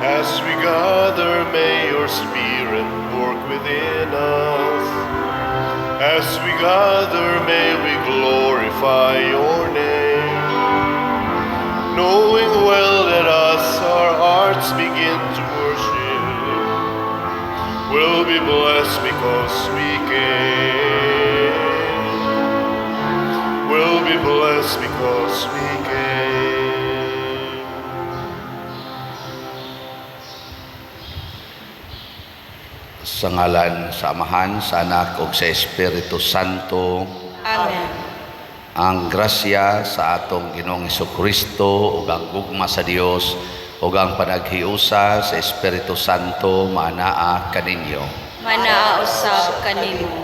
As we gather, may your Spirit work within us. As we gather, may we glorify your name. Knowing well that as our hearts begin to worship, we'll be blessed because we came. We'll be blessed because we came. Sa ngalan sa Amahan, sa Anak ug sa Espiritu Santo. Amen. Ang grasya sa atong Ginoong Kristo ug ang gugma sa Dios ug ang panaghiusa sa Espiritu Santo maanaa kaninyo. Manaa usab kanimo.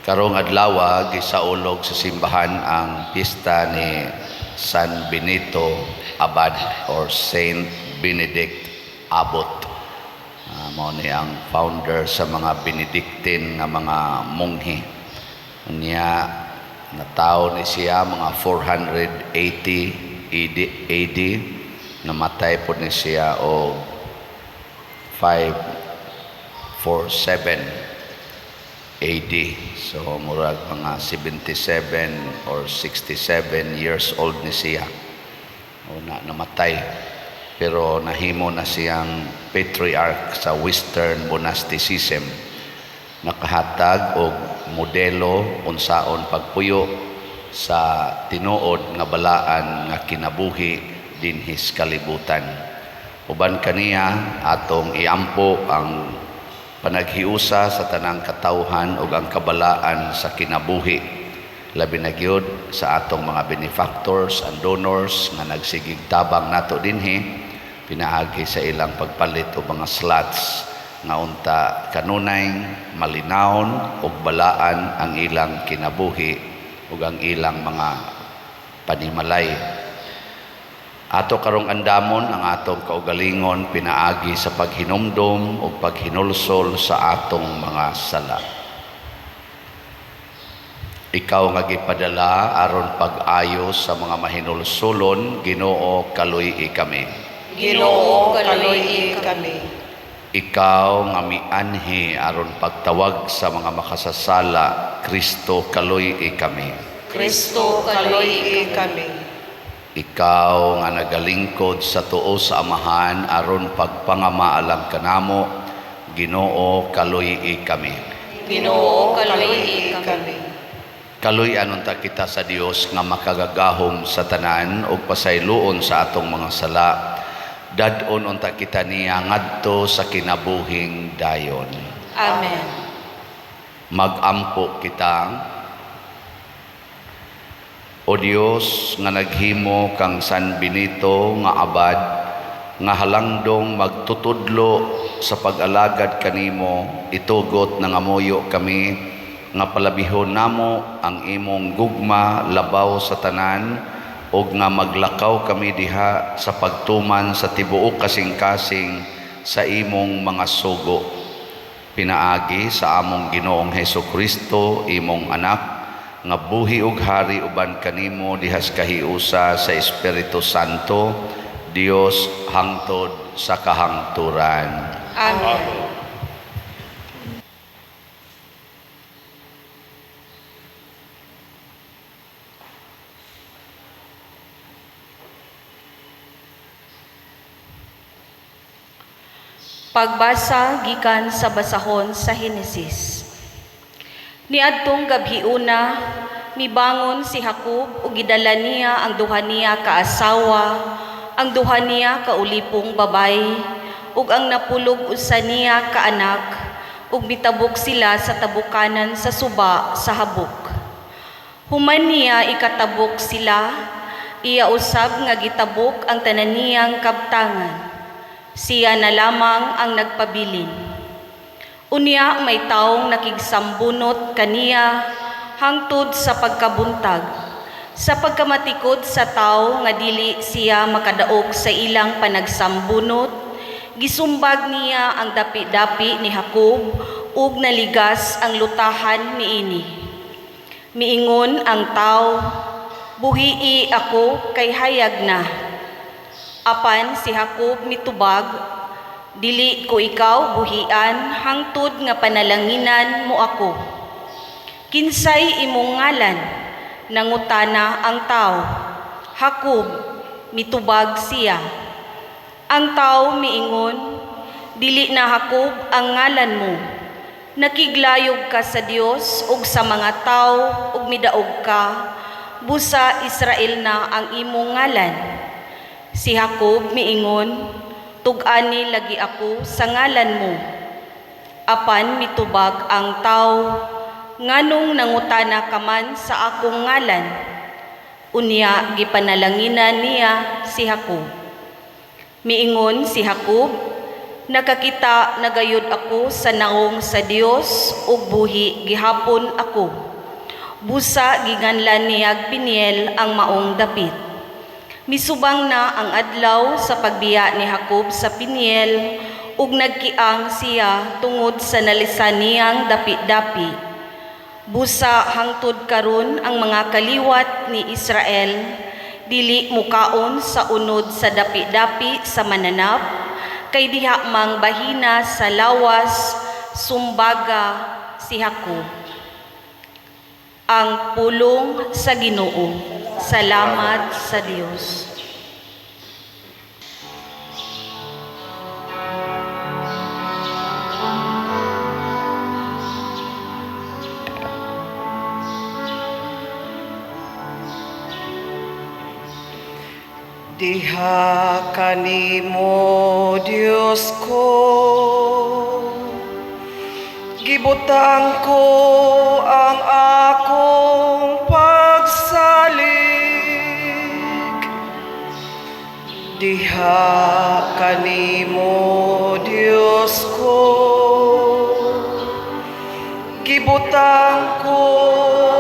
Karong adlaw gisaulog sa simbahan ang pista ni San Benito Abad or Saint Benedict Abbot. Mao ni ang founder sa mga Benedictine nga mga monghe. Unya natawo ni siya mga 480 AD, namatay pod ni siya og 547 AD. So murag mga 77 or 67 years old ni siya. O na namatay. Pero nahimo na siyang patriarch sa Western monasticism. Nakahatag og modelo unsaon pagpuyo sa tinuod nga balaan nga kinabuhi dinhi sa kalibutan. Uban kaniya atong iampo ang panaghiusa sa tanang katawhan ug ang kabalaan sa kinabuhi, labi na gyud sa atong mga benefactors and donors nga nagsigig tabang nato dinhi pinaagi sa ilang pagpalit og mga slots nga unta kanunay malinawon ug balaan ang ilang kinabuhi ug ang ilang mga panimalay. Ato karong andamon ang atong kaugalingon pinaagi sa paghinumdom ug paghinulsol sa atong mga sala. Ikaw nga gipadala aron pag-ayo sa mga mahinulsolon, Ginoo, kaluy-i kami. Ginoo, kaluy-i kami. Ikaw nga mianhi aron pagtawag sa mga makasasala, Kristo, kaluy-i kami. Kristo, kaluy-i kami. Ikaw nga nagalingkod sa tuo sa Amahan aron pagpangamaalang kanamo, Ginoo, kaluy-i kami. Ginoo, kaluy-i kami. Kaluy-an unta kita sa Dios nga makagagahom sa tanan ug pasayloon sa atong mga sala. Dad-on unta kita niya ngadto sa kinabuhing dayon. Amen. Magampo kita. O Dios nga naghimo kang San Benito nga abad nga halangdong magtutudlo sa pag-alagad kanimo, itugot nangamuyo kami nga palabihon namo ang imong gugma labaw sa tanan ug nga maglakaw kami diha sa pagtuman sa tibuok kasing-kasing sa imong mga sugo, pinaagi sa among Ginoong Hesus Kristo, imong anak, nga buhi ug hari uban kanimo dihas kahiusa sa Espiritu Santo, Dios, hangtod sa kahangturan. Amen. Pagbasa gikan sa basahon sa Henesis. Niadtong gabhiuna, mibangon si Jacob ug gidala niya ang duha niya ka asawa, ang duha niya ka ulipong babay, ug ang napulog usa niya ka anak, ug mitabok sila sa tabukanan sa suba sa Habok. Human niya ikatabok sila, iya usab nga gitabok ang tanan niyang kabtangan. Siya na lamang ang nagpabilin. Unya may taong nakigsambunot kaniya hangtod sa pagkabuntag. Sa pagkamatikod sa tao nga dili siya makadaog sa ilang panagsambunot, gisumbag niya ang dapi-dapi ni Jacob ug naligas ang lutahan niini. Miingon ang tao, "Buhii ako kay hayag na." Apan si Jacob mitubag, Dili ko ikaw buhian hangtod nga panalanginan mo ako. Kinsay imong ngalan? Nangutana ang tao. Jacob, mitubag siya. Ang tao miingon, dili na Jacob ang ngalan mo. Nakiglayog ka sa Dios ug sa mga tao ug midaog ka, busa Israel na ang imong ngalan. Si Jacob miingon, tug-ani lagi ako sa ngalan mo. Apan mitubag ang tao, nganong nangutana ka man sa akong ngalan? Unya gipanalanginan niya si Jacob. Miingon si Jacob, nakakita na gayud ako sa naong sa Dios ug buhi gihapon ako. Busa ginganlan niyag Peniel ang maong dapit. Misubang na ang adlaw sa pagbiya ni Jacob sa Peniel ug nagkiang siya tungod sa nalisan niyang dapi-dapi. Busa hangtod karon ang mga kaliwat ni Israel dili mukaon sa unod sa dapi-dapi sa mananap, kay diha mang bahina sa lawas sumbaga si Jacob. Ang pulong sa Ginoo. Salamat sa Dios. Diha kanimo, Dios ko, gibutang ko ang akong pagsalig. Diha kanimo, Dios ko, gibutang ko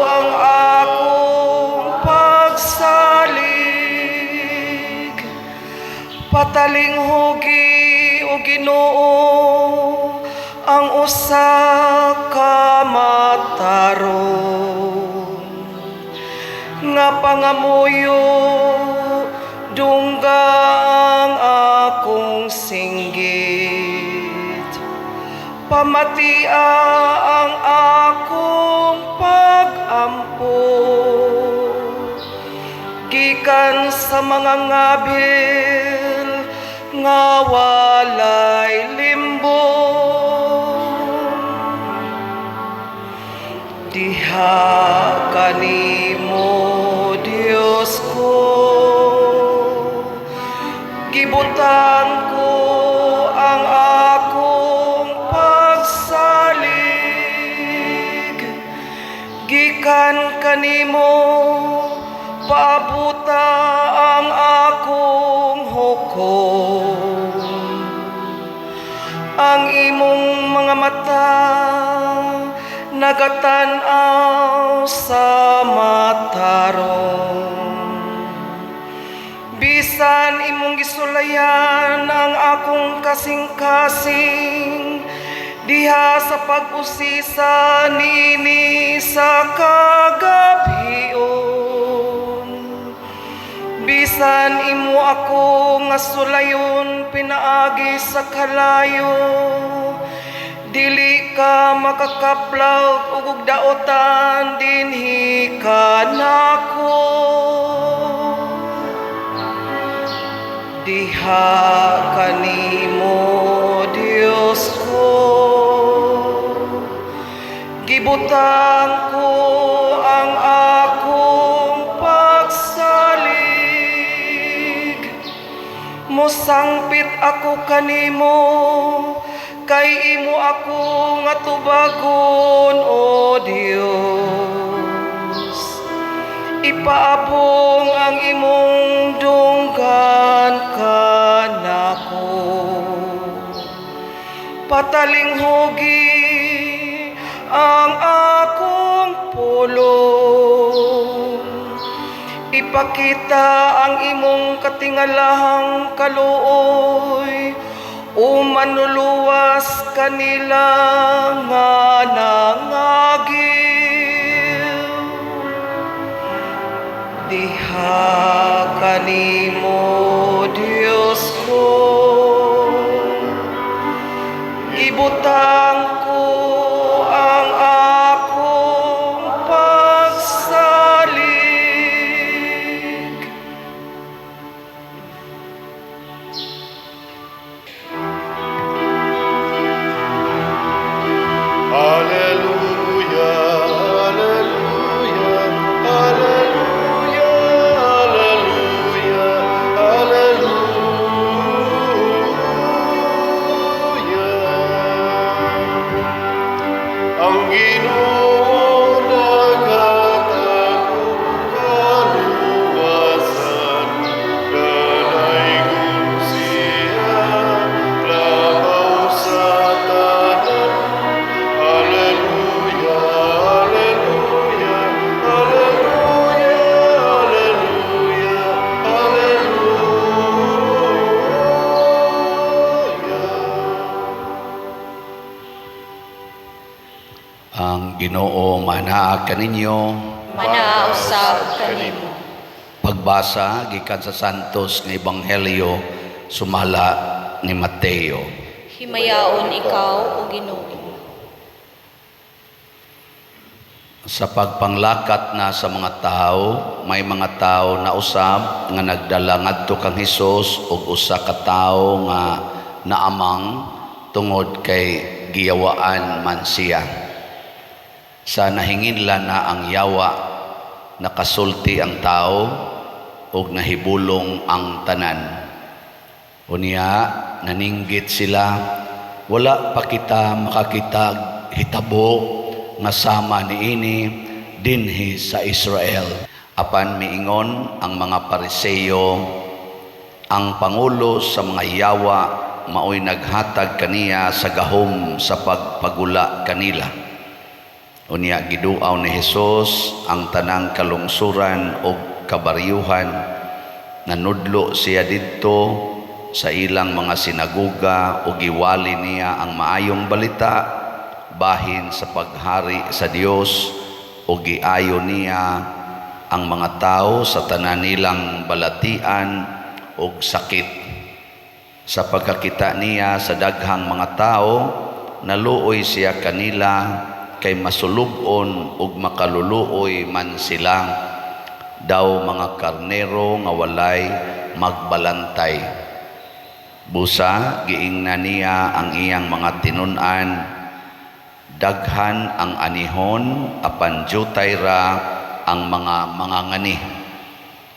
ang akong pagsalig. Patalinghugi o Ginoo ang usa ka matarong nga pangamuyo, dungga ang akong singgit. Pamatia ang akong pag-ampo gikan sa mga ngabil nga walay limbong. Diha kanimo, Dios ko, gibutang ko ang akong pagsalig. Gikan kanimo paabuta ang akong hukom. Ang imong mga mata nagatan-aw sa matarong. Bisan imong gisulayan ang akong kasing-kasing diha sa pag-usisa niini sa kagabhion. Bisan imo ako nga sulayon pinaagi sa kalayo, dili ka makakaplag ug daotan dinhi kanako. Diha kanimo, Dios ko, gibutang ko ang akong pagsalig. Mosangpit ako kanimo, kay imo ako nga tubagon, o Dios. Ipaabong ang imong dunggan kanako. Patalinghugi ang akong pulong. Ipakita ang imong katingalahang kaluoy, o manuluwas kanila nga nangagil. Diha kanimo, Dios ko, Ang Ginoo manaa kaninyo. Manaa usab kanimo. Pagbasa gikan sa Santos nga Ebanghelyo sumala ni Mateo. Himayaon ikaw, o Ginoo. Sa pagpanglakat na sa mga tao, may mga tao na usab nga nagdala ngadto kang Hesus og usa ka tawo nga naamang tungod kay giyawaan man siya. Sa nahinginla na ang yawa, nakasulti ang tao ug nahibulong ang tanan. Unya naninggit sila, wala pa kita makakitag hitabo nga sama niini dinhi sa Israel. Apan miingon ang mga Pariseo, ang pangulo sa mga yawa maoy naghatag kaniya sa gahom sa pagpagula kanila. Unya giduaw ni Hesus ang tanang kalungsuran og kabaryuhan. Nanudlo siya didto sa ilang mga sinagoga ug giwali niya ang maayong balita bahin sa paghari sa Dios ug giayo niya ang mga tao sa tanan nilang balatian ug sakit. Sa pagkakita niya sa daghang mga tao, naluoy siya kanila kay masulub-on ug makaluluoy man sila, daw mga karnero nga walay magbalantay. Busa giingna niya ang iyang mga tinun-an, daghan ang anihon apan jutay ra ang mga mangangani.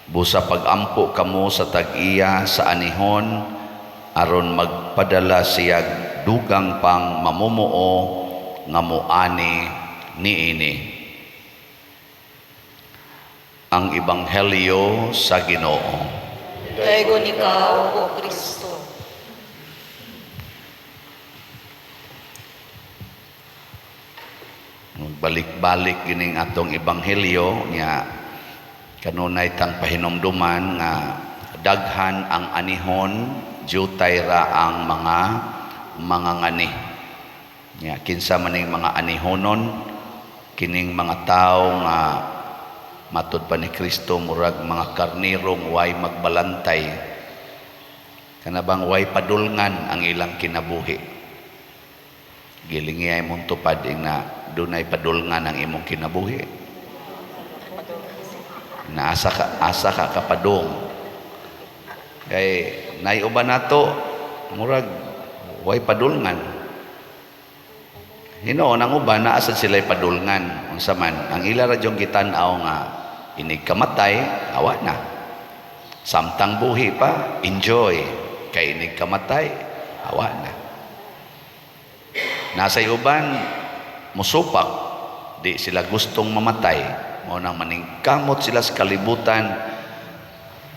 Busa pagampo kamo sa tag-iya sa anihon, aron magpadala siya dugang pang mamumuo nga moani niini. Ang Ebanghelyo sa Ginoo. Daygon ikaw, O Kristo. Magbalik-balik gining atong ebanghelyo nya kanunay tang pahinumduman nga daghan ang anihon, jutay ra ang mga mangangani. Nya kinsa man ning mga anihonon, kining mga tawo nga matud pa ni Kristo murag mga karnirong way magbalantay, kanabang way padulngan ang ilang kinabuhi. Gilingi ay mong tupad ing na dunay padulngan ang imong kinabuhi. Naasa ka, asa ka kapadung. Kay naiuban nato murag way padulngan. Hinuon ang uban naa sad sila'y padulngan. Unsa man ang ila ra jung gitan-aw nga inig kamatay, awa na. Samtang buhi pa, enjoy. Kay inig kamatay, awa na. Nasa uban musupak, di sila gustong mamatay. Mao nang maningkamot sila sa kalibutan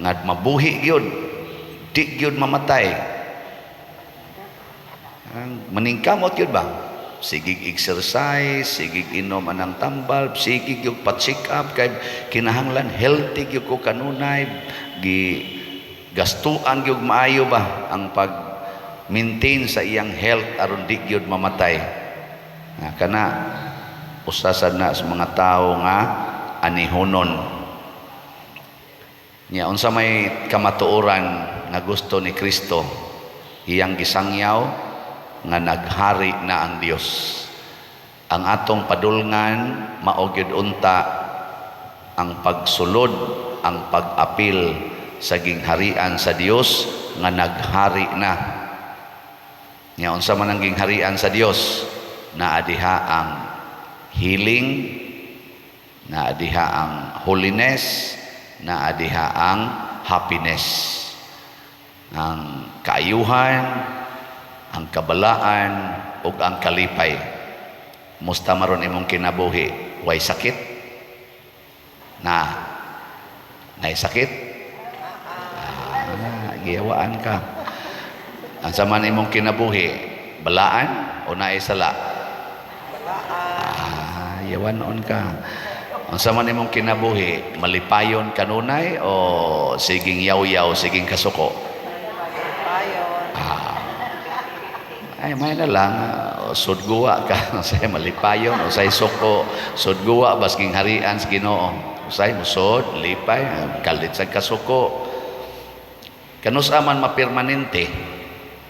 nga mabuhi gyud, di gyud mamatay. Ang maningkamot gyud ba? Sigig exercise, sigig inom anang tambal, sigig gyud pa-check up kay kinahanglan healthy gyud ko kanunay, gi gastuan gyud maayo ba ang pag maintain sa iyang health aron di gyud mamatay. Nga kana usa sad na sa mga tawo nga anihonon. Nya unsa may kamatuoran nga gusto ni Kristo, iyang gisangyaw nga naghari na ang Dios. Ang atong padulngan mao gyud unta ang pagsulod, ang pag-apil sa gingharian sa Dios nga naghari na. Nya unsa man ang gingharian sa Dios? Naa diha ang healing, naa diha ang holiness, naa diha ang happiness. Ang kaayuhan, ang kabalaan ug ang kalipay. Musta maron imong kinabuhi? Way sakit? Na nay sakit? Giyawaan ka. Ang sama imong kinabuhi, balaan o naay sala? Yawan noon ka. Ang sama nimong kinabuhi, malipayon kanunay o siging yaw-yaw, siging kasuko? Malipayon. Ay, may na lang, sudguwa ka, say malipayon, usay suko, sudguwa, basking harian sa Ginoo. Usay musod, lipay, kalit sa kasuko. Kanus aman mapermanente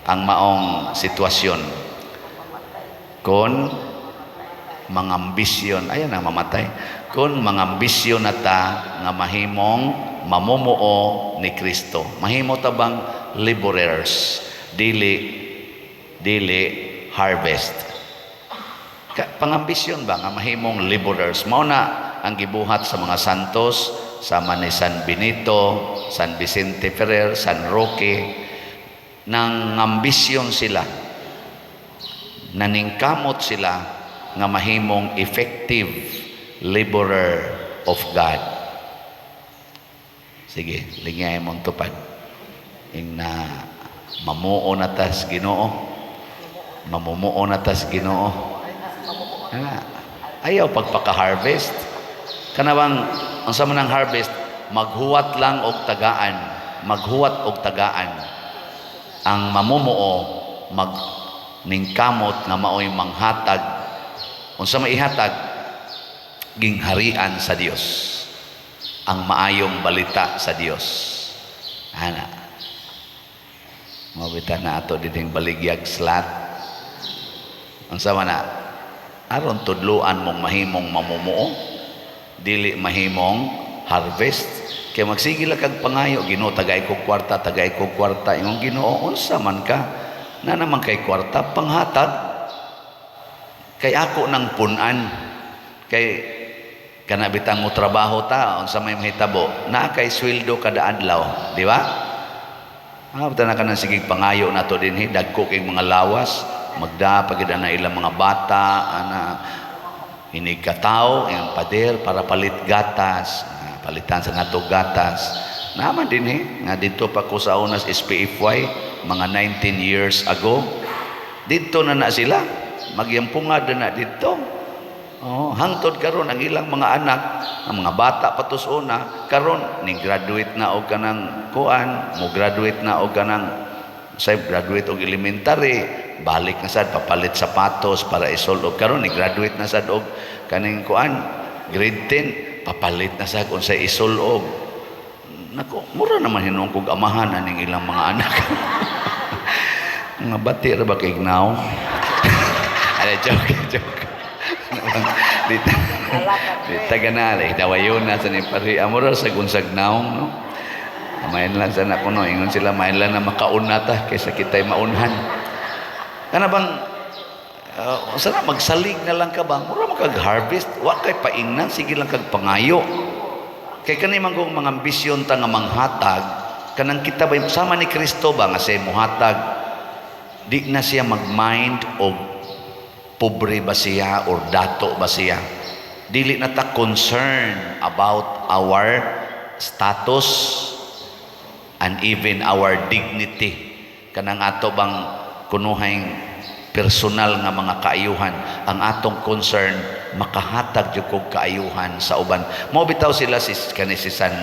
ang maong sitwasyon. Kon mangambisyon, ayan ang mamatay. Kung mangambisyon na ta nga mahimong mamumuo ni Kristo. Mahimo ta bang laborers, dili dili harvest. Pangambisyon ba nga mahimong laborers? Mao na ang gibuhat sa mga santos, sama ni San Benito, San Vicente Ferrer, San Roque, nang ambisyon sila, naningkamot sila nga mahimong effective laborer of God. Sige, lingay mong tupad. Ing na mamuo na tas Ginoo. Mamumuo na tas Ginoo. Ah, ayaw pagpaka-harvest. Kanabang ang sa man ang harvest, maghuwat lang og tagaan, maghuwat og tagaan. Ang mamumuo mag ningkamot nga maoy manghatag. Unsa may ihatag? Gingharian sa Dios. Ang maayong balita sa Dios. Ana. Mao bitaw na ato dining baligyag slot. Unsa man na? Aron tudluan mong mahimong mamumuo, dili mahimong harvest. Kay magsige lang kag pangayo, Ginoo, tagay ko kwarta, tagay ko kwarta. Ingon Ginoo, unsa man ka? Na naman kay kwarta panghatag. Kay ako nang punan. Kay kana bitang mo trabaho ta, unsa may mahitabo, naa kay sweldo kada adlaw, di ba? Ah, bitaw na kanang sige pangayo nato dinhi, dagko kay mga lawas, magda pagid na ilang mga bata, ana inig kataw, ang pader para palit gatas, ah, palitan sa nato gatas. Naman dinhi nga didto pa ko sa unas SPFY mga 19 years ago. Didto na na sila, magyampunga na didto. Oh, hangtod karon ang ilang mga anak, ang mga bata pa tos una, karon ni graduate na og kanang kuan, mo graduate na og kanang say graduate og elementary, balik na sad papalit sapatos para isol og karon ni graduate na sad og kaning kuan grade 10, papalit na sad unsay isul-ob. Nako, mura naman hinuon kog amahan aning ilang mga anak. Nga bati ra ba kay gnaw? Ala, joke, joke. Dito, dito ka na, dawayon na sa ni pari. Amora sa gunsag naong, no? Main lang sana kuno, ingon sila, main lang na makauna ta kaysa kita'y maunhan. Kana bang, sana magsalig na lang ka ba? Mura makag-harvest, wa kay paingnan, sige lang kag pangayo. Kay kani man kung mga ambisyon ta nga manghatag, kanang kita ba sama ni Kristo ba nga siya muhatag, di na siya mag-mind og pobre ba siya or dato ba siya. Dili na ta concern about our status and even our dignity. Kanang ato bang kunuhay personal nga mga kaayuhan, ang atong concern makahatag jud kog kaayuhan sa uban. Mao bitaw sila si kani si San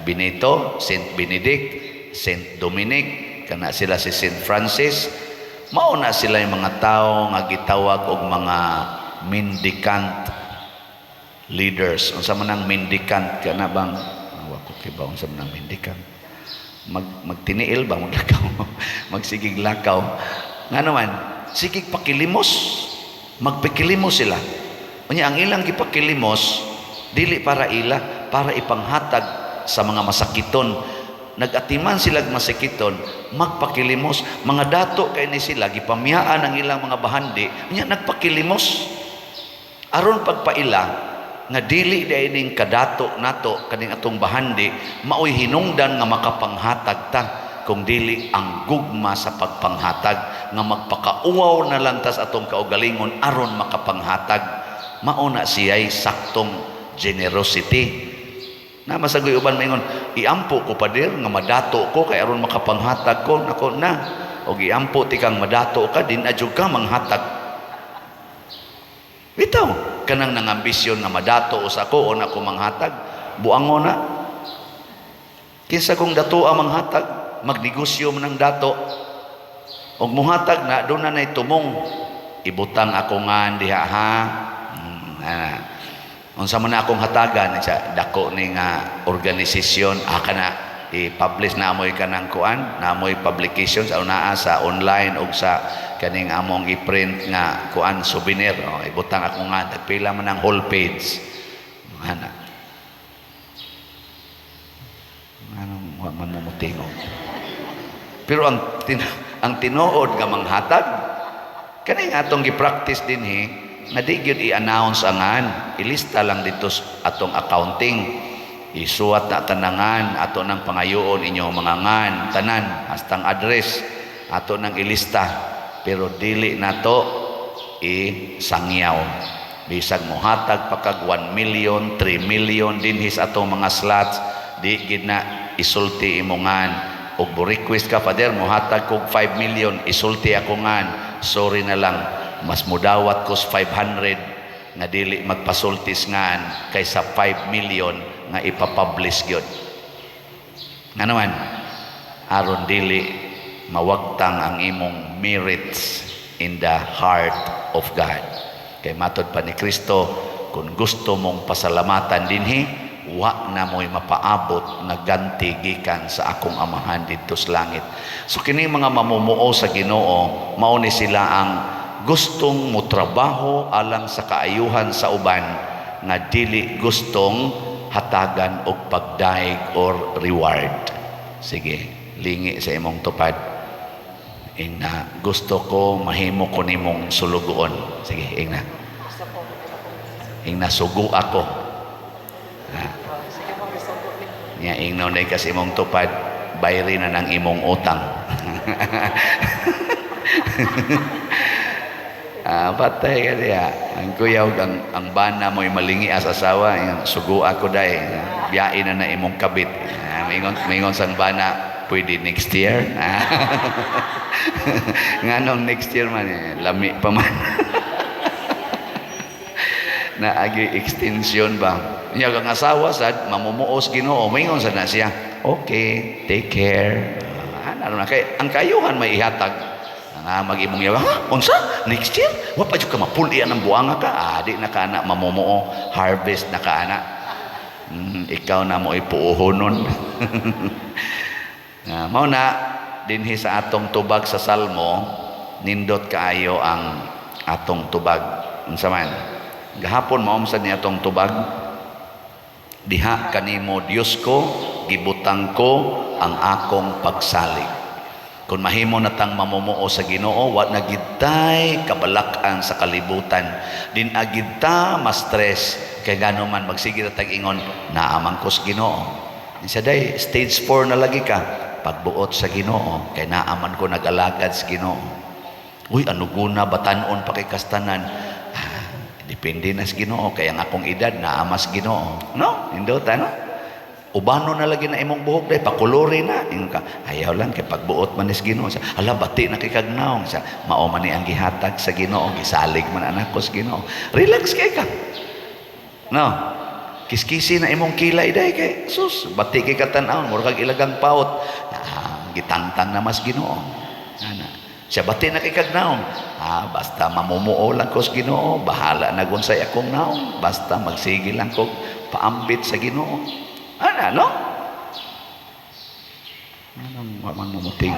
Benito, Saint Benedict, Saint Dominic, kana sila si Saint Francis. Mao na sila yung mga tao nga gitawag og mga mendicant leaders. Unsa man ang mendicant kana bang, ah, wa ko kibaw unsa man ang mendicant. Magtiniil ba maglakaw? Magsigig lakaw. Nga naman, sigig pakilimos. Magpakilimos sila. Unya ang ilang gipakilimos dili para ila, para ipanghatag sa mga masakiton. Nagatiman sila masakiton, magpakilimos. Mga dato kay ni sila gipamiyaan ang ilang mga bahandi, unya nagpakilimos. Aron pagpaila nga dili diay ning kadato nato kaning atong bahandi maoy hinungdan nga makapanghatag ta, kung dili ang gugma sa pagpanghatag nga magpakauwaw na lang tas atong kaugalingon aron makapanghatag. Mao na siya'y saktong generosity. Na masagoy uban maingon, iampo ko, pader, nga madato ko kay aron makapanghatag ko. Nako na, og iampo ti kang madato ka, din adyo ka manghatag. Bitaw kanang nangambisyon nga madato usa ko o na ko manghatag, buango na. Kinsa kung dato ang manghatag, magnegosyo man ang dato. Og muhatag na doon na nay tumong ibutang ako ngan diha ha. Ana. Unsa man na akong hatagan sa dako ni nga organisasyon, ah, kana i-publish na amoy kanang kuan, na amoy publications aw naa sa online og sa kaning among i-print nga kuan, souvenir. Oh, ibutang ako nga tagpila man ang whole page. Ana. Anong wa man mo motingog? Pero ang tinuod nga manghatag kani nga atong gi-practice dinhi nga di gyud i-announce angan, ilista lang dito sa atong accounting, isuwat na tanangan ato nang pangayoon inyong mga ngan tanan hastang address ato nang ilista, pero dili nato isangyaw. Bisag mohatag pa kag 1 million, 3 million dinhi sa atong mga slots, di gid na isulti imongan. Ug mo request ka, "Father, mohatag kog 5 million, isulti ako ngan." Sorry na lang, mas mudawat kos 500 nga dili magpasultis ngan kaysa 5 million nga ipapublish gyud. Nga naman aron dili mawagtang ang imong merits in the heart of God. Kay matod pa ni Kristo, kung gusto mong pasalamatan dinhi, wa na mo'y mapaabot nga ganti gikan sa akong Amahan didto sa langit. So kini mga mamumuo sa Ginoo, mao ni sila ang gustong motrabaho alang sa kaayuhan sa uban nga dili gustong hatagan og pagdaig or reward. Sige, lingi sa imong tupad. Ingna, "Gusto ko mahimo ko nimong sulugoon." Sige, ingna. Ingna, "Sugo ako." Ha? Nya ingnon day kasi imong tupad, "Bayri na ng imong utang." Ah, patay ka diya. Ang kuyaw, ang bana mo'y malingi as asawa, yung, "Sugo ako day. Biyain na na imong kabit." Ah, maingon sang bana, "Pwede next year?" Ah. Nganong next year man eh, lami pa man. Naagi extension ba? Nya ang asawa sad mamumuos Ginoo, maingon sad na siya, "Okay, take care." Ah, ano na kay ang kayuhan may ihatag. Nga mag-imong yawa, "Ha? Unsa? Next year? Wa pa jud ka mapuli ang buanga ka." Ah, di na ka na mamumuo, harvest na ka ana. Ikaw na mo ipuuhonon. Na, mao na dinhi sa atong tubag sa Salmo, nindot kaayo ang atong tubag. Unsa man? Gahapon mao sad ni atong tubag. Diha kanimo, Dios ko, gibutang ko ang akong pagsalig. Kung mahimo na tang mamumuo sa Ginoo, wa na gitay kabalak-an sa kalibutan. Din agid ta ma-stress kay ngano man magsige ra tag ingon, "Naa man ko sa Ginoo." Insa day, stage 4 na lagi ka pagbuot sa Ginoo kay naa man ko nag-alagad sa Ginoo. "Uy, ano guna batan-on pa kay kastanan." Ah, depende na sa Ginoo kay ang akong edad naa mas Ginoo. No? Indot ano? "Ubano na lagi na imong buhok day, pakulori na." Ingon ka, "Ayaw lang kay pagbuot man is Ginoo." Sa, "Ala, bati na kay kag nawong." Sa, "Mao man ni ang gihatag sa Ginoo, gisalig man anak ko sa Ginoo." Relax kay ka. No. Kiskisi na imong kilay day kay sus, bati kay katan-awon, mura kag ilagang paot. Ah, gitangtang na mas Ginoo. Ana. Siya, "Bati na kay kag naong." "Ah, basta mamumuo lang ko sa Ginoo, bahala na gunsay akong naong, basta magsige lang ko paambit sa Ginoo." Ana, no? Anong wa man mo muting?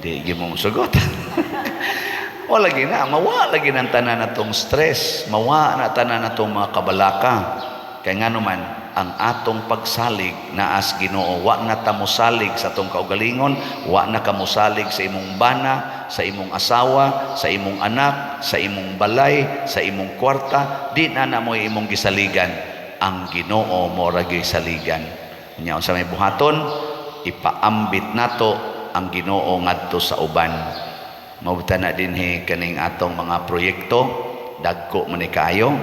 Di gyud mo musugot. Wala lagi na, mawa lagi ng tanan natong stress, mawa na tanan natong mga kabalaka. Kay ngano man, ang atong pagsalig naas Ginoo, wa na ta mosalig sa atong kaugalingon, wa na ka mosalig sa imong bana, sa imong asawa, sa imong anak, sa imong balay, sa imong kwarta, di na na mo imong gisaligan. Ang Ginoo mo ra saligan. Nya unsa may buhaton, ipaambit nato ang Ginoo ngadto sa uban. Mao na dinhi kaning atong mga proyekto, dagko man ni kaayo.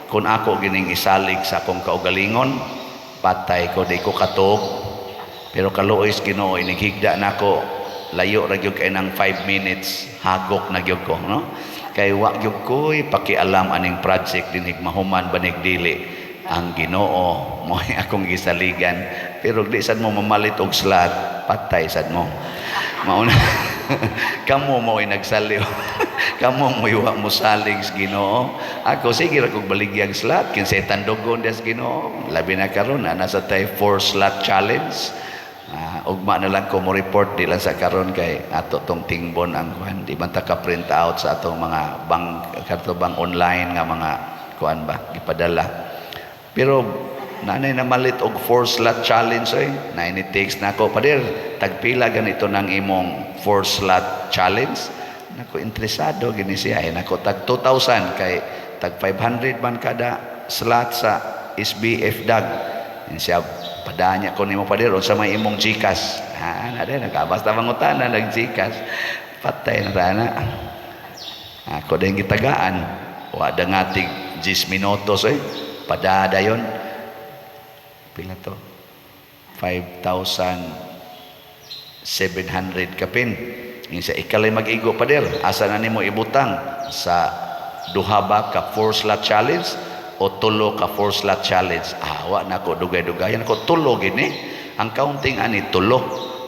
Kung ako gining isalig sa akong kaugalingon, patay ko, di ko katuog. Pero kaluoy sa Ginoo, inighigda nako, layo ra gyud kay nang 5 minutes, hagok na gyud ko, no? Kay wa gyud ko'y pakialam aning project dinhig mahuman banig dili. Ang Ginoo mo akong gisaligan. Pero di sad mo mamalit og slot, patay sad mo. Mao na. Kamo mo'y nagsaliw. Kamo mo'y wa mo salig sa Ginoo. Ako sige ra kog baligyag slot kinsay tandugon des Ginoo. Labi na karon na nasa tay four slot challenge. Ugma na lang ko mo report di lang sa karon kay ato tong tingbon ang kuan, di man ta ka print out sa atong mga bank kato bang online nga mga kuan ba gipadala. Pero nanay na malit og four slot challenge oy. Nay ni text nako, "Pader, tagpila ganito nang imong four slot challenge?" Nako, interesado gini siya eh. Nako, tag 2,000 kay tag 500 man kada slot sa SBF dag. Yan siya, "Padanya ko nimo, pader, unsa may imong GCash?" Ha, na din nagabasta mangutana nag GCash. Patay na na. Ako din gitagaan. Wa da nga tig 10 minutos eh. Padada yon. Pila to? 5,700 kapin. Yung sa ikalay mag-igo, pader. Asa na nimo ibutang? Sa duha ba ka four slot challenge o tulo ka four slot challenge? Ah, wa na ko dugay-dugayan ko, tulo gini. Ang counting ani tulo.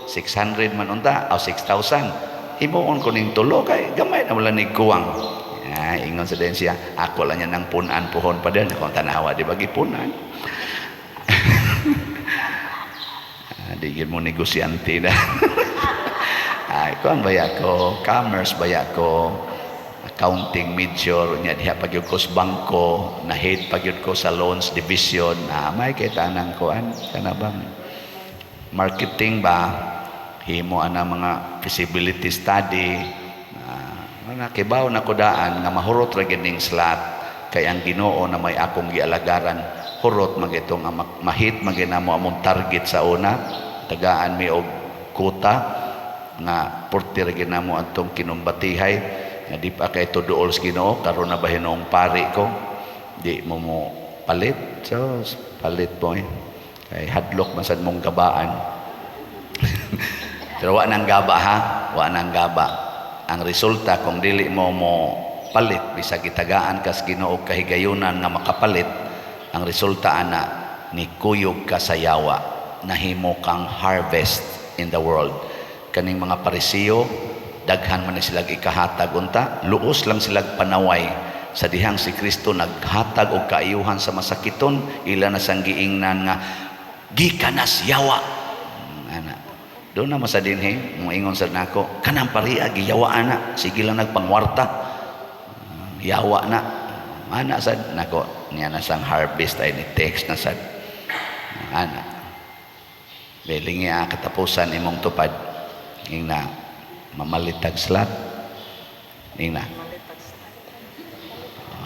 600 man unta o 6,000. Himuon ko ning tulo kay gamay na wala ni kuwang. Ah, ingon sa din siya, "Ako lang yan ang punan puhon, pader." Akong tanawa, di ba gipunan? Ah, di gyud mo negosyante na. Ay, kuan baya ko, commerce baya ko, accounting major nya diha pa gyud ko sa bangko, na head pa gyud ko sa loans division. Ah, may kay tanang kuan kana bang marketing ba, himo ana mga feasibility study. Ah, nakibaw na ko daan nga mahurot ra gyud ning slot kay ang Ginoo na may akong gialagaran, hurot man gyud nga mahit man gyud namo among target sa una. Tagaan mi og quota nga porti ra gyud namo atong kinumbatihay nga di pa kay duol sa Ginoo. Karon na ba hinuong pari ko, di mo mo palit. So palit mo eh, kay hadlok man sad mong gabaan. Pero wa nang gaba ha, wa nang gaba. Ang resulta kung dili mo mo palit, bisag gitagaan kas Ginoo kahigayunan nga makapalit, ang resulta ana ni kuyog ka sa yawa, nahimo kang harvest in the world. Kaning mga Parisiyo, daghan man ni sila ikahatag unta, luos lang sila panaway sa dihang si Kristo naghatag og kaayuhan sa masakiton, ila na sang giingnan nga gikanas yawa. Ana. Doon na masa dinhi, moingon sa nako, kanang pariya giyawa ana, sige lang nagpangwarta. Yawa na. Ana sad nako, niya na sang harvest ay ni text na sad. Ana. Belingi ang katapusan imong tupad. Ing na mamalitag slot. Ing na.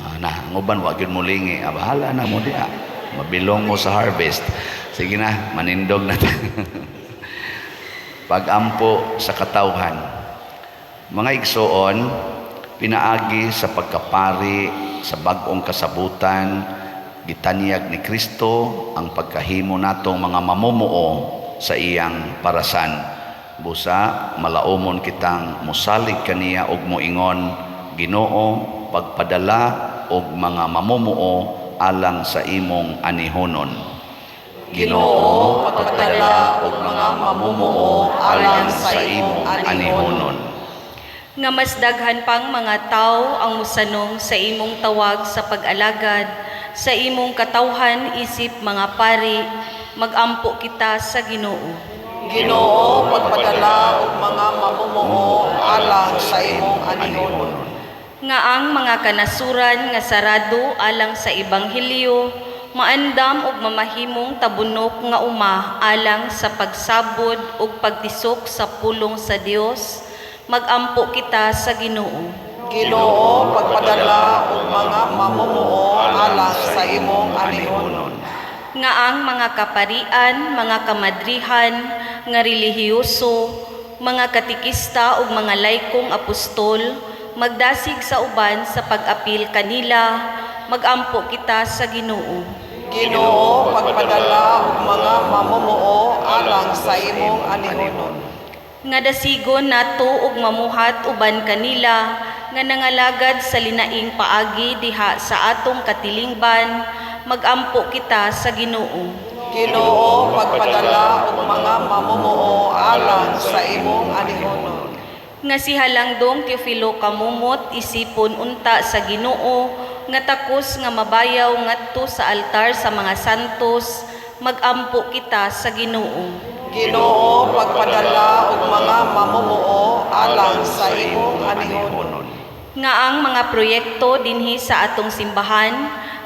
Ah, na, ang uban wa gyud mo lingi, ah, bahala na mo diha. Mabilong mo sa harvest. Sige na, manindog na ta. Pagampo sa katawhan. Mga igsoon, pinaagi sa pagkapari sa bag-ong kasabutan, gitanyag ni Kristo ang pagkahimo natong mga mamumuo sa iyang parasan. Busa malaumon kitang musalig kaniya og moingon, "Ginoo, pagpadala og mga mamumuo alang sa imong anihonon." Ginoo, pagpadala og mga mamumuo alang sa imong anihonon. Nga mas daghan pang mga tao ang musanong sa imong tawag sa pag-alagad sa imong katawhan isip mga pari, magampo kita sa Ginoo. Ginoo, pagpadala og mga mamumuo alang sa imong anihonon. Nga ang mga kanasuran nga sarado alang sa ebanghelyo maandam ug mamahimong tabunok nga uma alang sa pagsabod ug pagtisok sa pulong sa Dios, magampo kita sa Ginoo. Ginoo, pagpadala og mga mamumuo alang sa imong anihonon. Nga ang mga kaparian, mga kamadrihan nga relihiyoso, mga katikista ug mga laikong apostol magdasig sa uban sa pag-apil kanila, magampo kita sa Ginoo. Ginoo, pagpadala og mga mamumuo alang sa imong anihonon. Nga dasigon nato ug mamuhat uban kanila nga nangalagad sa linaing paagi diha sa atong katilingban, magampo kita sa Ginoo. Ginoo, pagpadala og mga mamumuo alang sa imong anihonon. Nga si Halangdong Teofilo Camomot isipon unta sa Ginoo nga takos nga mabayaw ngadto sa altar sa mga santos, magampo kita sa Ginoo. Ginoo, pagpadala og mga mamumuo alang sa imong anihonon. Nga ang mga proyekto dinhi sa atong simbahan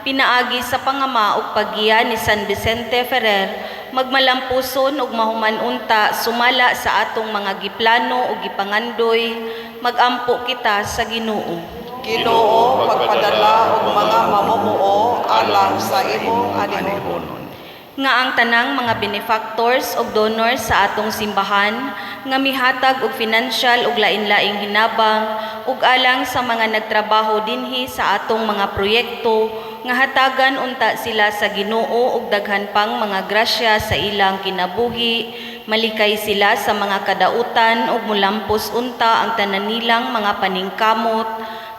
pinaagi sa pangama ug paggiya ni San Vicente Ferrer magmalampuson ug mahuman unta sumala sa atong mga giplano ug gipangandoy, magampo kita sa Ginoo. Ginoo, pagpadala og mga mamumuo alang sa imong anihonon. Nga ang tanang mga benefactors ug donors sa atong simbahan nga mihatag og financial ug lain-laing hinabang ug alang sa mga nagtrabaho dinhi sa atong mga proyekto nga hatagan unta sila sa Ginoo og daghan pang mga grasya sa ilang kinabuhi, malikay sila sa mga kadautan ug mulampos unta ang tanan nilang mga paningkamot,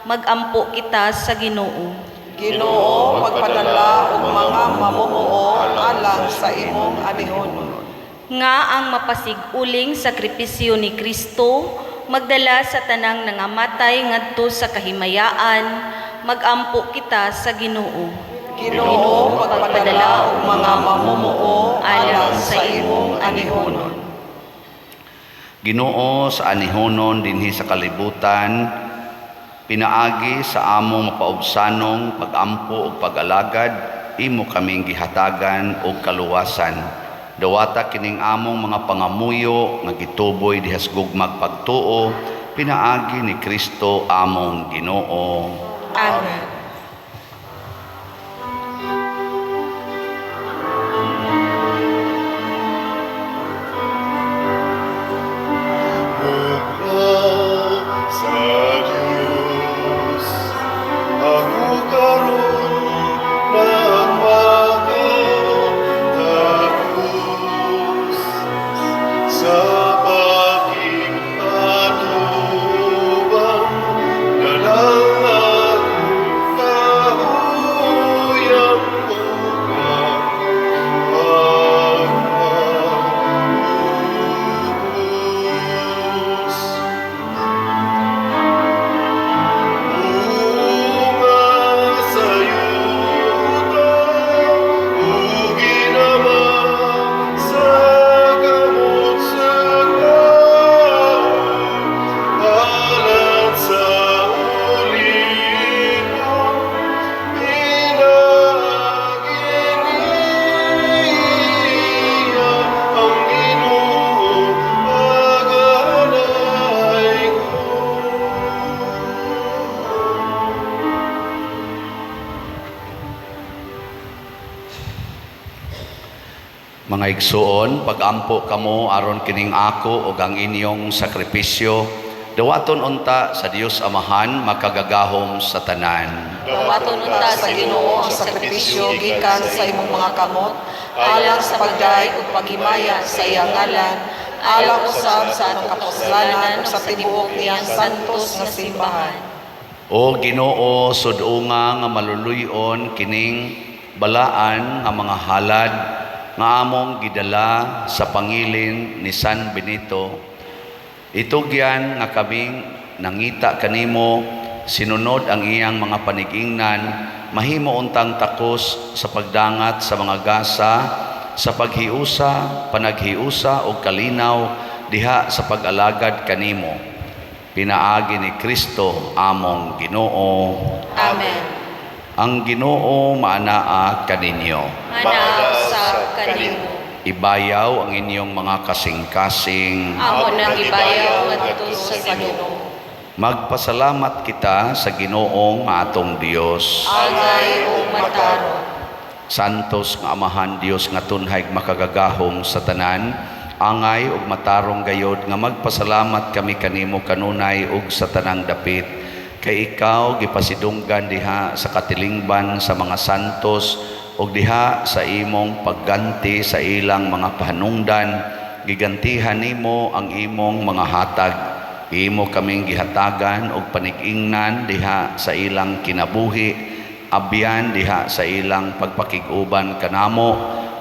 magampo kita sa Ginoo. Ginoo, pagpadala og mga mamumuo alang sa imong anihonon. Nga ang mapasig-uling sakripisyo ni Kristo magdala sa tanang nangamatay ngadto sa kahimayaan, magampo kita sa Ginoo. Ginoo, pagpadala og mga mamumuo alang sa imong anihonon. Ginoo, sa anihonon dinhi sa kalibutan, pinaagi sa among mapaubsanong pagampo ug pag-alagad, imo kaming gihatagan og kaluwasan. Dawata kining among mga pangamuyo nga gituboy diha sa gugmag pagtuo, pinaagi ni Kristo among Ginoo. Amen. Mugna sa Diyos, ako karon nagmakatapos sa pakig-atubang dalang akong kahuyang ug ang pagpaubos. Bunga sa yuta ug ginama sa kamot sa tao, halad sa ulipon, pinaagi niya ang Ginoo pag-alay ko. Mga igsuon, pagampo kamo aron kining ako ug ang inyong sakripisyo dawaton unta sa Dios Amahan makagagahom sa tanan. Dawaton unta sa Ginoo ang sakripisyo gikan sa imong mga kamot alang sa pagdayeg ug paghimaya sa iyang ngalan, alang usab sa atong kapuslanan ug sa tibuok niyang santos nga simbahan. O Ginoo, sud-unga nga maluluy-on kining balaan nga mga halad nga among gidala sa pangilin ni San Benito. Itugyan nga kaming nangita kanimo sinunod ang iyang mga panigingnan, mahimo untang takos sa pagdangat sa mga gasa, sa paghiusa, panaghiusa ug kalinaw diha sa pag-alagad kanimo. Pinaagi ni Kristo among Ginoo. Amen. Ang Ginoo maanaa kaninyo. Manaa usab kanimo. Ibayaw ang inyong mga kasing-kasing. Amo nang ibayaw ngadto sa Ginoo. Magpasalamat kita sa Ginoong atong Dios. Angay ug matarong. Santos nga Amahan Dios nga tunhay makagagahom sa tanan, angay ug matarong gayod nga magpasalamat kami kanimo kanunay ug sa tanang dapit, kay ikaw gipasidunggan diha sa katilingban sa mga santos ug diha sa imong pagganti sa ilang mga pahanungdan, gigantihan nimo ang imong mga hatag. Imo kaming gihatagan og panig-ingnan diha sa ilang kinabuhi, abyan diha sa ilang pagpakig-uban kanamo,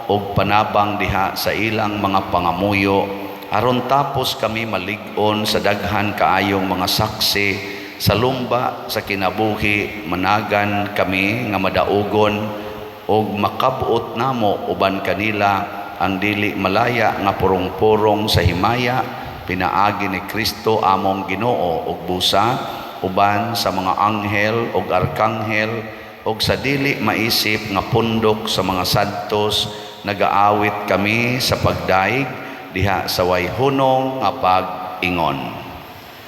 ug panabang diha sa ilang mga pangamuyo. Aron tapos kami malig-on sa daghan kaayong mga saksi sa lumba sa kinabuhi, managan kami nga madaugon og makab-ot namo uban kanila ang dili malaya nga purong-purong sa himaya, pinaagi ni Kristo among Ginoo. Ug busa uban sa mga anghel ug arkanghel ug sa dili maisip nga pundok sa mga santos, nagaawit kami sa pagdaig diha sa way hunong nga pag-ingon.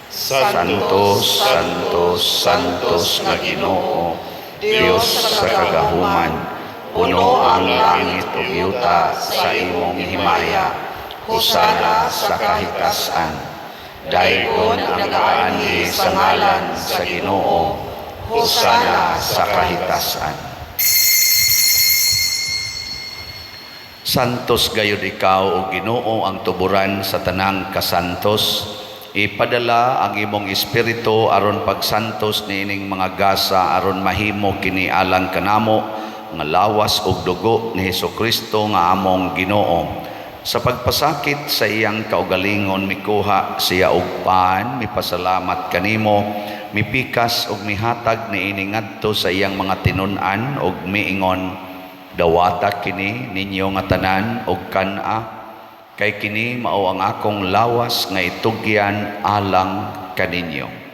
Santo, Santo, Santos nga Ginoo, Dios sa kagahuman, puno ang langit ug yuta sa imong himaya. Hosana sa kahitasan. Daygon ang nagaanhi sa ngalan sa Ginoo. Hosana sa kahitasan. Santos gayud ikaw, o Ginoo, ang tuburan sa tanang kasantos. Ipadala ang imong espiritu aron pagsantos niining mga gasa, aron mahimo kini alang kanamo nga lawas ug dugo ni Hesukristo nga among Ginoo. Sa pagpasakit sa iyang kaugalingon, mikuha siya og pan, mipasalamat kanimo, mipikas ug mihatag niini ngadto sa iyang mga tinun-an ug miingon: "Dawata kini ninyo nga tanan og kan-a, kay kini mao ang akong lawas nga itugyan alang kaninyo."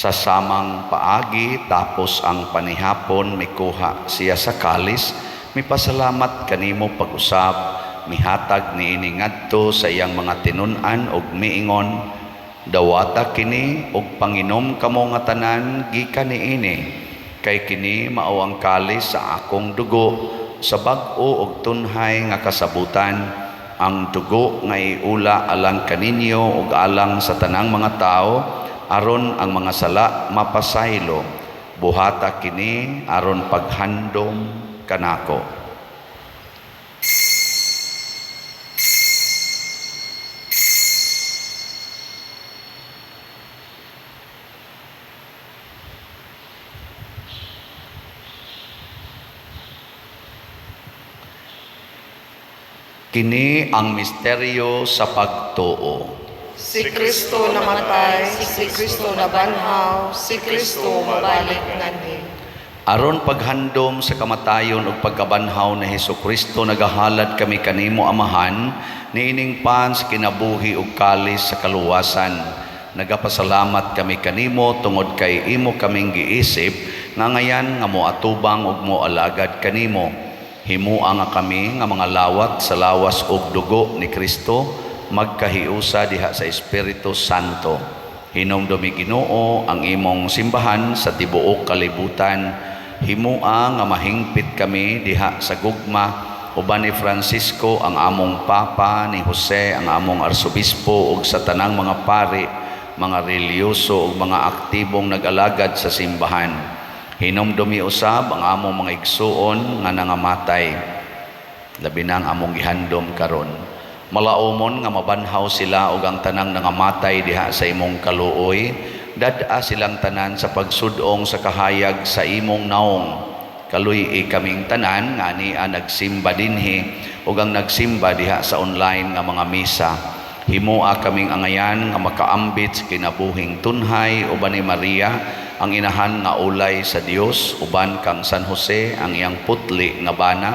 Sa samang paagi, tapos ang panihapon, mikuha siya sa kalis, mipasalamat kanimo pag-usab, mihatag niini ngadto sa iyang mga tinun-an ug miingon: "Dawata kini ug panginom kamo nga tanan gikan niini, kay kini mao ang kalis sa akong dugo sa bag-o ug tunhay nga kasabutan, ang dugo nga iula alang kaninyo ug alang sa tanang mga tawo aron ang mga sala mapasaylo. Buhata kini aron paghandom kanako." Kini ang misteryo sa pagtuo. Si Kristo namatay, si Kristo nabanhaw, si Kristo mabalik nganhi. Aron paghandom sa kamatayon ug pagkabanhaw ni Hesukristo, nagahalad kami kanimo, Amahan, niining pan sa kinabuhi ug kalis sa kaluwasan. Nagapasalamat kami kanimo tungod kay imo kaming giisip nga ngayan nga moatubang ug moalagad kanimo. Himua nga kami nga mga lawat sa lawas ug dugo ni Kristo magkahiusa diha sa Espiritu Santo. Hinumdumi, Ginoo, ang imong simbahan sa tibuok kalibutan. Himua nga mahingpit kami diha sa gugma uban ni Francisco ang among Papa, ni Jose ang among Arsobispo, ug sa tanang mga pari, mga relihiyoso ug mga aktibong nag-alagad sa simbahan. Hinumdumi usab ang among mga igsuon nga nangamatay, labi na ang among gihandom karon. Malaumon nga mabanhaw sila ug ang tanang nangamatay diha sa imong kaluoy. Dad-a silang tanan sa pagsudong sa kahayag sa imong naong. Kaluy-i kaming tanan nga ania nagsimba dinhi ug ang nagsimba diha sa online nga mga misa. Himua kaming angayan nga makaambit sa kinabuhing tunhay uban ni Maria ang inahan nga ulay sa Dios, uban kang San Jose ang iyang putli nga bana,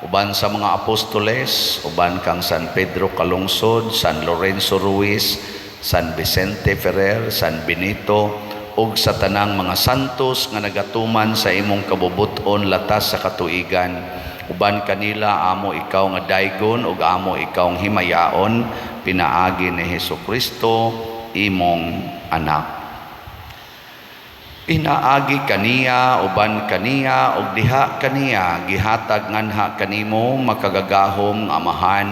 uban sa mga apostoles, uban kang San Pedro Calungsod, San Lorenzo Ruiz, San Vicente Ferrer, San Benito, ug sa tanang mga santos nga nagatuman sa imong kabubut-on latas sa katuigan. Uban kanila amo ikaw nga daygon ug amo ikaw himayaon, pinaagi ni Hesukristo imong anak. Pinaagi kaniya, uban kaniya, ug diha kaniya, gihatag nganha kanimo makagagahom nga Amahan,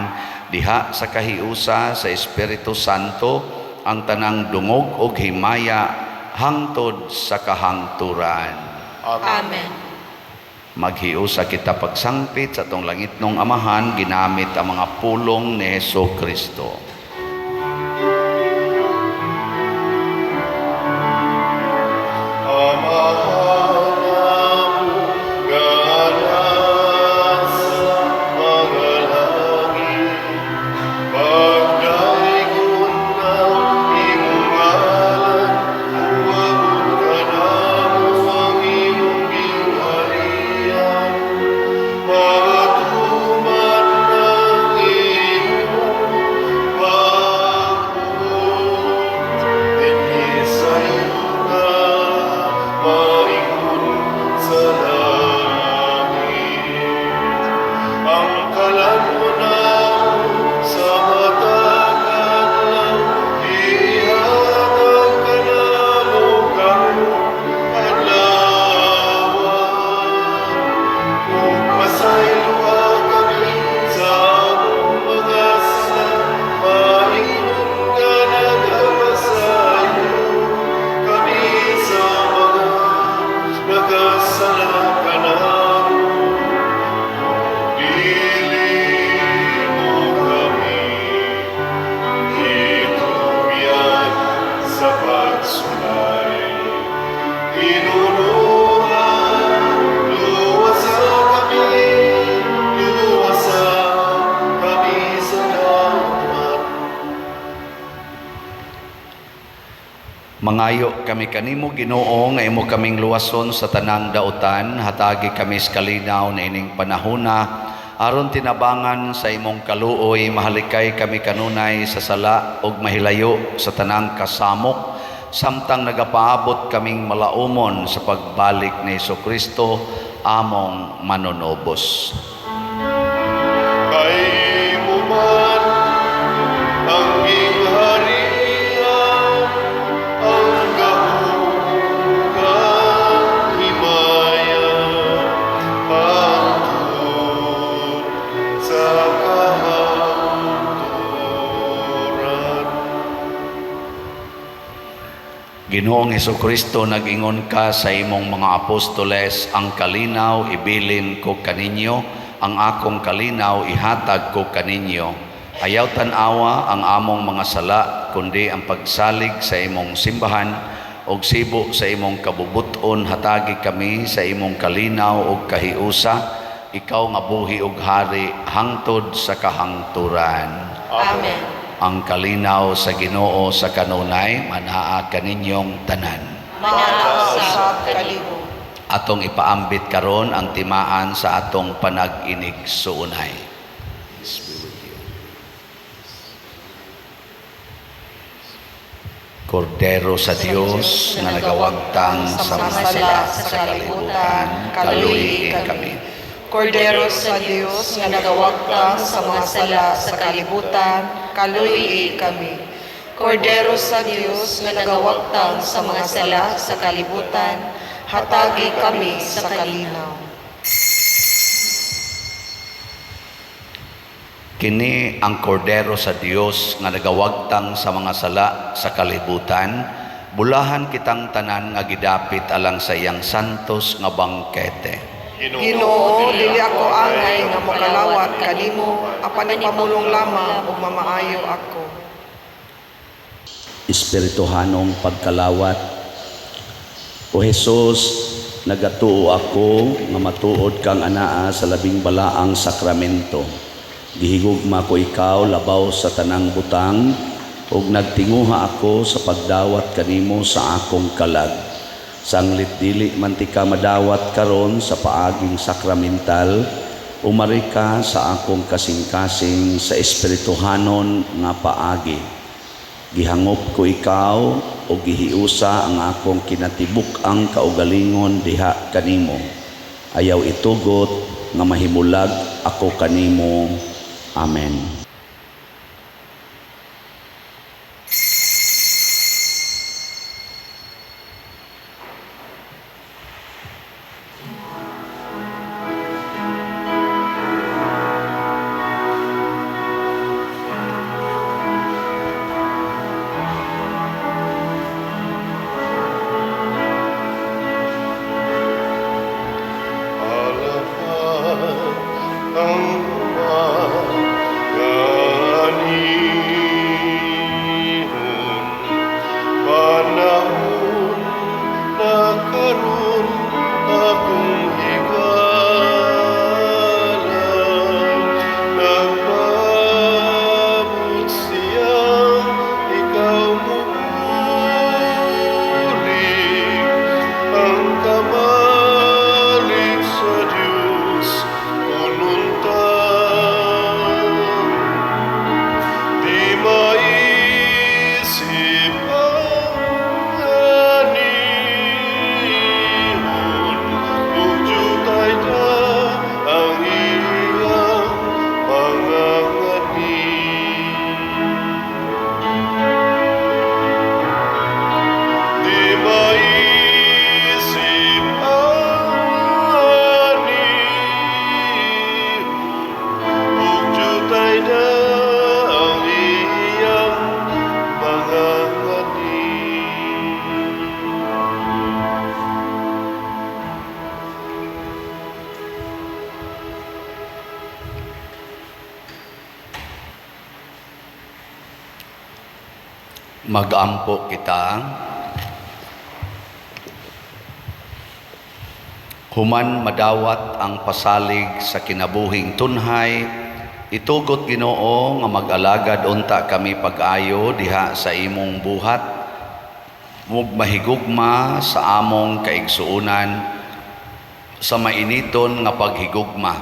diha sa kahiusa sa Espiritu Santo, ang tanang dungog ug himaya hangtod sa kahangturan. Amen. Amen. Maghiusa kita pagsangpit sa atong langitnong Amahan ginamit ang mga pulong ni Hesus Kristo. Amahan namo nga nasa mga langit, pagdaygon ang imong ngalan, moabot kanamo ang imong gingharian, matuman ang imong pagbuot dinhi sa yuta, maingon sa langit. Ang kalan-on namo sa matag adlaw, ihatag kanamo karong adlaw. Ug pasayloa kami sa among mga sala, maingon nga nagapasaylo kami sa mga nakasala kanamo. Dili mo kami itugyan sa pagsulay. Hinunuha, luwasa kami, luwasa kami sa daungan. Mangayo kami kanimo, Ginoo, nga imo kaming luwason sa tanang dautan, hatagi kami sa kalinaw na ining panahona aron tinabangan sa imong kaluoy mahalikay kami kanunay sa sala ug mahilayo sa tanang kasamok samtang nagapaabot kaming malaumon sa pagbalik ni Hesukristo among manunobos. Kay imo man ang gingharian, ang gahom ug himaya, hangtod sa kahangturan. Ginoong Hesukristo, nag-ingon ka sa imong mga apostoles, ang kalinaw ibilin ko kaninyo, ang akong kalinaw ihatag ko kaninyo. Ayaw tan-awa ang among mga sala, kundi ang pagsalig sa imong simbahan og sibo sa imong kabubuton, hatagi kami sa imong kalinaw ug kahiusa, ikaw nga buhi ug hari hangtod sa kahangturan. Amen. Ang kalinaw sa Ginoo sa kanunay manaa kaninyong tanan. Manaa usab kanimo. Atong ipaambit karon ang timaan sa atong panag-inig suunay. Peace be with you. Kordero sa Dios nga nagawagtang sa mga sala sa kalibutan, kaluyi kami. Kordero sa Dios nga nagawagtang sa mga sala sa kalibutan, kaluyi kami. Kordero sa Dios nga nagawagtang sa mga sala sa kalibutan, hatagi kami sa kalinaw. Kini ang kordero sa Dios nga nagawagtang sa mga sala sa kalibutan, bulahan kitang tanan nga gidapit alang sa iyang santos nga bangkete. Ginoo, dili ako angay nga mokalawat kanimo, apan ipamulong lamang ug mamaayo ako. Espirituhanong pagkalawat. O Hesus, nagatuo ako nga matuod kang anaa sa labing balaang sakramento. Gihigugma ko ikaw labaw sa tanang butang ug nagtinguha ako sa pagdawat kanimo sa akong kalag. Sanglit dili man tika madawat karon sa paaging sakramental, umari ka sa akong kasing-kasing sa espirituhanon nga paagi. Gihangop ko ikaw o gihiusa ang akong kinatibuk-ang kaugalingon diha kanimo. Ayaw itugot nga mahimulag ako kanimo. Amen. Magampo kita. Human madawat ang pasalig sa kinabuhing tunhay, itugot, Ginoo, nga mag-alagad unta kami pag-ayo diha sa imong buhat, ug mahigugma sa among kaigsuonan sa mainiton nga paghigugma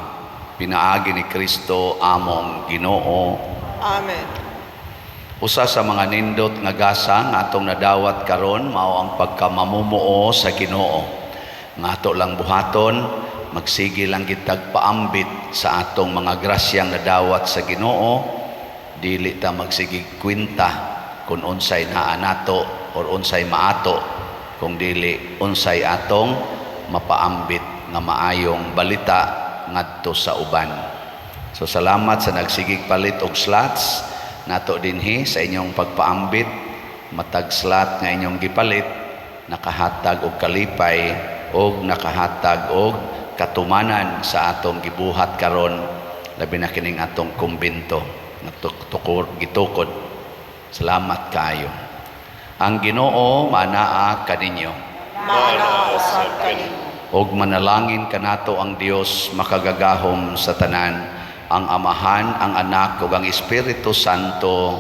pinaagi ni Kristo among Ginoo. Amen. Usa sa mga nindot nga gasa nga atong nadawat karon mao ang pagkamamumuo sa Ginoo. Nga ato lang buhaton, magsige lang kitag paambit sa atong mga grasyang nadawat sa Ginoo, dili ta magsigig kwenta kung unsay naa nato or unsay maato, kung dili unsay atong mapaambit nga maayong balita ngadto sa uban. So salamat sa nagsigig palit og slots nato dinhi sa inyong pagpaambit. Matag slot nga inyong gipalit nakahatag og kalipay og nakahatag og katumanan sa atong gibuhat karon, labi na kining atong kumbento nga gitukod. Salamat kaayo. Ang Ginoo maanaa kaninyo. Maanaa usab kanimo. Og manalangin kanato ang Dios makagagahom sa tanan, ang Amahan, ang Anak ug ang Espiritu Santo.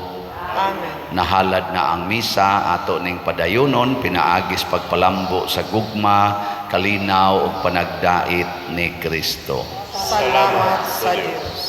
Amen. Nahalad na ang misa, ato ning padayunon pinaagis pagpalambo sa gugma, kalinaw ug panagdait ni Kristo. Salamat sa Dios.